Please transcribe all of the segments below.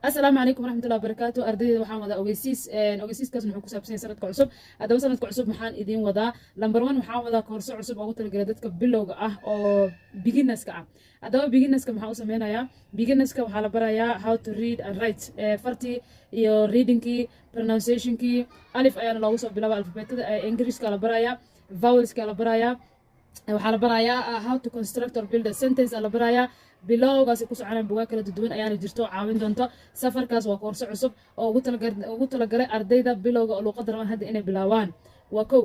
Asalaamu calaykum waraxmatullahi wabarakaatu. Ardayda, waxaan wadaa ogeysiis. Ogeysiiskaas wuxuu ku saabsan yahay sanadka cusub. Haddaba, sanadka cusub maxaan idiin wadaa? Number one, waxaan wadaa koorso cusub oo ugu talagalay dadka bilowga ah oo beginnerska ah. Haddaba, beginnerska maxaa u sameynayaa? Beginnerska waxaa la barayaa how to read and write, fartii iyo readingkii, pronunciationkii. Alif ayaana loogu soo bilaaba alfabeetada Ingiriiska la barayaa, vowelska la barayaa. Waxaa la barayaa how to construct or build a sentence la barayaa. Bilowgaasi ku soconaan bugaag kala duwan ayaana jirto oo caawin doonto safarkaas. Waa koorso cusub oo ugu talagalay ardayda bilowga oo luuqadda rabaan hadda inay bilaabaan. Waa kow.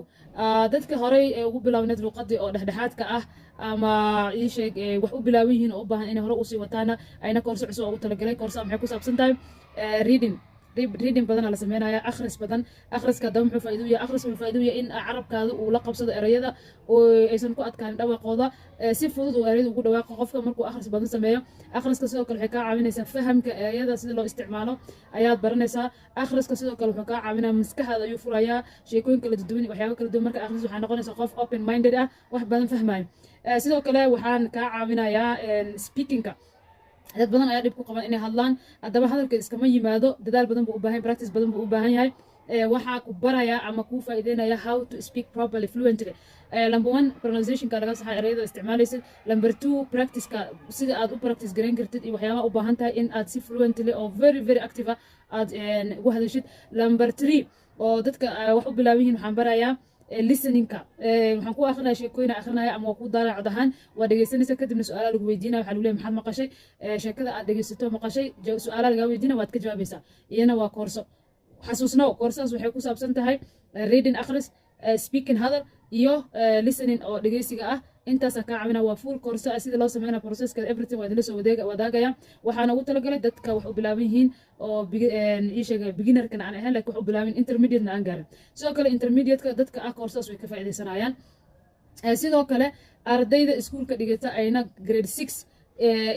Dadka horey ee ugu bilaabneed luuqadii oo dhexdhexaadka ah ama ii sheeg wax u bilaaban yihiin oo u baahan inay hore usii wataana, ayna koorso cusub oo ugu talagalay. Koorsa maxay ku saabsan tahay? Reading badanaa la sameynaya, akhris badan. Akhriska haddaba muxuu faa'iido u yahay? Akhris wuxuu faa'iido u yahay in carabkaada uu la qabsado erayada oo aysan ku adkaanin dhawaaqooda, si fudud uu erayada ugu dhawaaqo qofka markuu akhris badan sameeyo. Akhriska sidoo kale waxay kaa caawinaysaa fahamka erayada, sida loo isticmaalo ayaad baranaysaa. Akhriska sidoo kale wuxuu kaa caawinaya, maskaxdaada ayuu furayaa, sheekooyin kala duwan, waxyaabo kala duwan. Marka akhris waxaa noqonaysaa qof open minded ah, wax badan fahmayo. Sidoo kale waxaan kaa caawinayaa speakingka. Dad badan ayaa dhib ku qaban inay hadlaan. Haddaba, hadalka iskama yimaado, dadaal badan buu u baahan, practice badan buu u baahan yahay. Waxaa ku baraya ama kuu faa'iideynaya how to speak properly, fluently. Number one, pronunciationka laga saxa erayada isticmaalaysid. Number two, practiceka, sida aad u practice gareyn kartid iyo waxyaabaha u baahan tahay in aad si fluently oo very very active ah aad ugu hadashid. Number three, oo dadka wax u bilaaban yihiin, waxaan barayaa listeningka. Waxaan ku akrinaya sheekooyin akrinaya ama waa ku daaraya cod ahaan, waa dhegeysanaysa. Kadibna su-aalaha lagu weydiinaya. Waxaa lagu leeyahay, "Maxaad maqashay?" Sheekada aad dhegeysato, maqashay, su-aalaha lagaa weydiinaya, waad ka jawaabaysaa. Iyana waa koorso. Xasuusno, koorsadaas waxay ku saabsan tahay reading, akhris, speaking, hadal, iyo listening oo dhegeysiga ah. Intaasaan kaa caawinaa. Waa full course ah. Sida loo sameynaya, processka, everything waa idinla soo wadaagaya. Waxaana ugu talagalay dadka wax u bilaaban yihiin oo ii sheegay beginnerkana aan ahayn, laakiin wax u bilaaban, intermediate-na aan gaarin. Sidoo kale intermediate-ka dadka ah koorsadaas way ka faa'iidaysanayaan. Sidoo kale ardayda iskuulka dhigata, ayna grade 6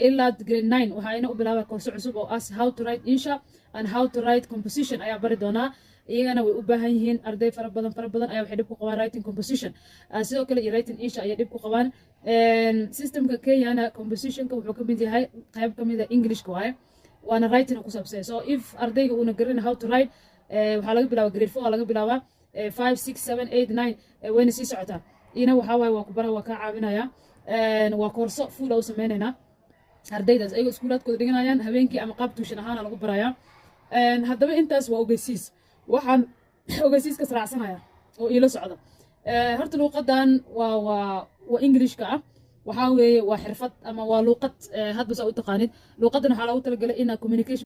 ilaa grade 9, waxaa u bilaabaa koorso cusub oo ah how to write insha and how to write composition ayaa bari doonaa. Iyagana way u baahan yihiin. Arday fara badan, fara badan ayaa waxay dhib ku qabaan writing composition, sidoo kale iyo writing insha ayay dhib ku qabaan. Systemka Kenyana compositionka wuxuu ka mid yahay qayb ka mid a Englishka waaye, waana writing ku saabsan. So if ardayga uuna garan how to write, waxaa laga bilaabaa grade 4 laga bilaabaa, 5, 6, 7, 8, 9, wayna sii socotaa. Ina waxaa waaye waa ku bara, waa kaa caawinaya. Waa koorso full u sameynaynaa ardaydaas ayagoo iskuulaadkooda dhiganayaan habeenkii ama qaab tuition ahaana lagu barayaa. Haddaba, intaas waa ogeysiis. Waxaan ogeysiiskas raacsanaya oo iila socda, horta luuqadan waa Englishka ah. Waxaa weeye waa xirfad ama waa luuqad, hadba saa u taqaanid. Luuqadan waxaa loogu talagalay inaa communication